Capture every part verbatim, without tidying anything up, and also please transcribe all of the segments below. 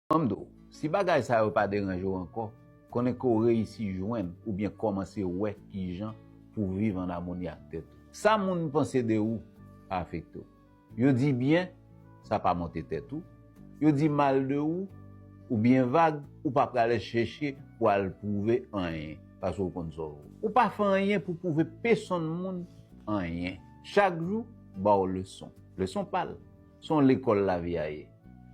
An m di w, si bagay sa yo pa deranje w ankò, konnen ke w reyisi jwenn oubyen kòmanse wè kijan pou w viv an amoni ak tèt ou. Sa moun panse de ou pa afekte w. Yo di byen, sa pa monte tèt ou. Yo di mal de ou, ou byen vag, ou pa prale chèche pou al pwouve anyen, paske w konn sa w vle. Ou pa fè anyen pou pwouve pesonn moun anyen. Chak jou ba w leson. Leson pa l. Se yon lekòl lavi a ye.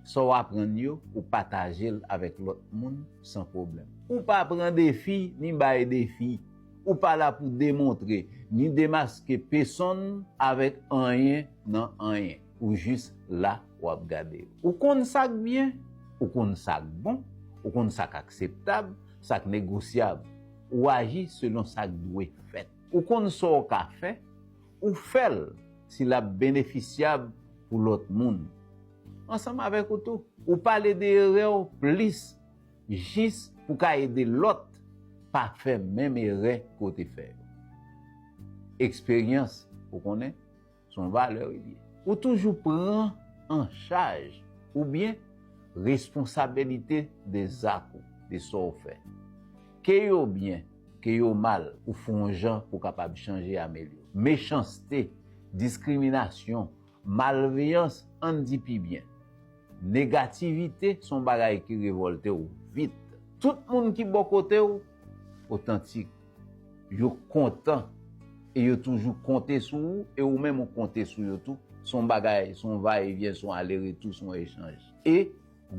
Sa w aprann yo, ou pataje l avèk lòt moun san pwoblèm. Ou pa pran defi, ni bay defi. Ou pa la pou demontre, ni demaske pesonn avèk anyen nan anyen. Ou jis la, w ap gade yo. Ou konn sa k byen, ou konn sa k bon, ou konn sa k akseptab, sa k negosyab. Ou aji selon sa k dwe fèt. Ou konn sa w ka fè, ou fè l si l ap benefisyab pou lòt moun. Ansanm avèk ou tou. Ou pale de erè w plis jis pou ka ede lòt pa fè menm erè ke w te fè yo. Eksperyans, ou konnen, se yon valè li ye. Ou toujou pran an chaj oubyen responsabilite de zak ou, de sa w fè. Ke yo byen, ke yo mal, ou fè yon jan pou w kapab chanje, amelyore. Mechanste, diskriminasyon, malveyans, ann di pi byen. Negativite se yon bagay ki revòlte w vit. Tout moun ki bò kote w otantik. Yo kontan e yo toujou konte sou ou, e ou menm ou konte sou yo tou. Se yon bagay, se yon va e vyen, se yon ale retou, se yon echanj. E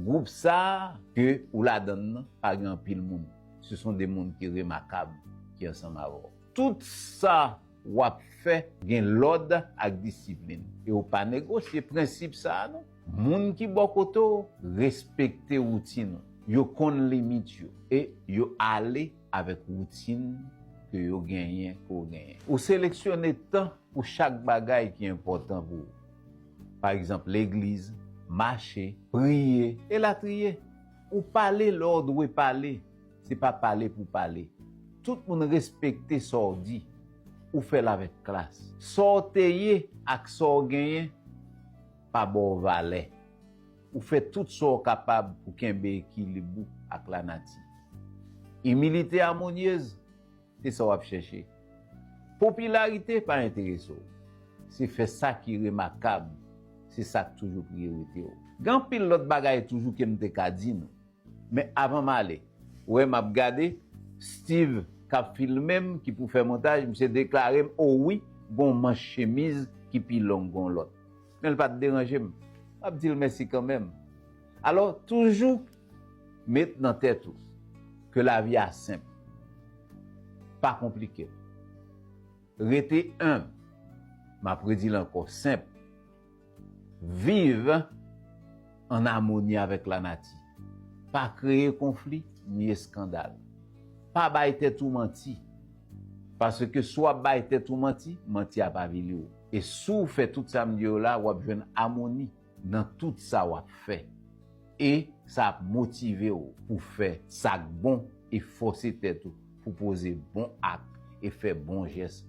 gwoup sa a ke ou ladan l nan, pa gen anpil moun. Se son de moun ki remakab ki ansanm avè w. Tout sa w ap fè gen lòd ak disiplin. E w pa negosye prensip sa a non. Moun ki bò kote w respekte woutin ou. Yo konn limit yo. E yo ale avèk woutin ke yo genyen, ke w genyen. Ou seleksyone tan pou chak bagay ki enpòtan pou ou. Pa egzanp, legliz, mache, priye, elatriye. Ou pale lè w dwe pale. Se pa pale pou pale. Tout moun respekte sa w di. Ou fè l avèk klas. Sa w te ye ak sa w genyen pa ba w valè. Ou fè tout sa w kapab pou kenbe ekilib ou ak lanati. Imilite amonyez, se sa w ap chèche. Popilarite pa enterese w. Se fè sa ki remakab, se sa k toujou priyorite w. Gen anpil lòt bagay toujou ke m te ka di nou. Men avan m ale, ou wè m ap gade, Steve k ap filme m, ki pou fè montaj, misye deklare m, o wi, gon manch chemiz ki pi long gon lòt. Men l pa t deranje m. M ap di l mèsi kanmenm. Alò, toujou met nan tèt ou ke lavi a senp. Pa konplike l. Rete enb. M ap redi l ankò, senp. Viv an amoni avèk lanati. Pa kreye konfli ni eskandal. Pa bay tèt ou manti. Paske si w ap bay tèt ou manti, manti ap avili w. E si w fè tout sa m di yo la, w ap jwenn amoni nan tout sa w ap fè. E sa ap motive w pou fè sa k bon e fòse tèt ou pou poze bon ak e fè bon jès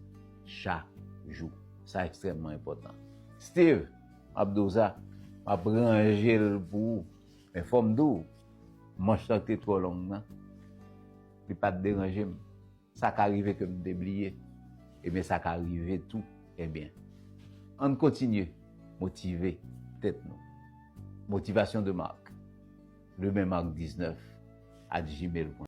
chak jou. Sa ekstrèmman enpòtan. Steve, m ap di w sa, m ap ranje l pou ou. Men fò m di w, manch lan te twò long nan. Li pa t deranje m. Sa ka rive ke m te bliye. Ebyen, sa ka rive tou. Ebyen, ann kontinye motive tèt nou. Motivation de Marc, le men marc dix-neuf at gmail point com.